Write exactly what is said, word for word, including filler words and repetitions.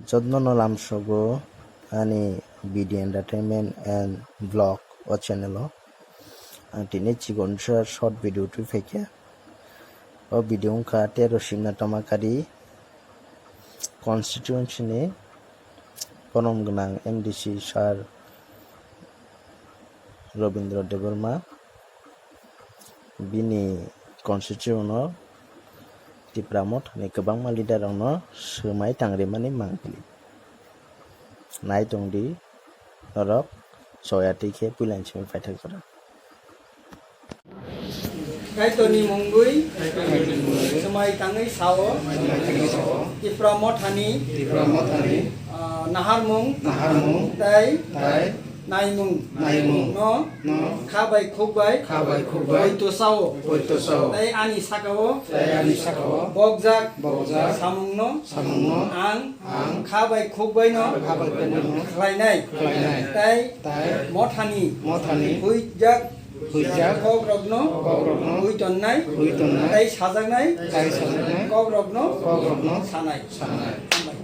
Jotno no lamsogo ani B D Entertainment and Vlog o channel o. Ang tini chikonsa short video twi phaikha. O video wngkha tero Simna Tamakari constituency ni borom gwnang M D C sir Robindra Debbarma. Bini constituency-o Tipra Mothani kwbangma leader-rokno swmai tangrimani mangpili. Nai tongdi norok choya twi khe puilani simi paithak jora. Kaitorni mungwi swmai tangwi sao, Tipra Mothani, Tipra Mothani, ah, naharmung, naharmung, tei, tei, naimung, naimung, no, no, kha bai khuk bai, kha bai khuk bai, poito sao, poito sao, tei ani sakao, tei ani sakao, bokjak, bokjak, samungno, samungno, ang, ang, kha bai khuk baino, kha bai khuk baino, khlainai, khlainai, tei, tei, mothani, mothani, huijak, huijak, kokrokno, kokrokno, hui tonnai, hui tonnai, tei sajaknai, tei sajaknai, kokrokno, kokrokno, sanai, sanai. Hambai.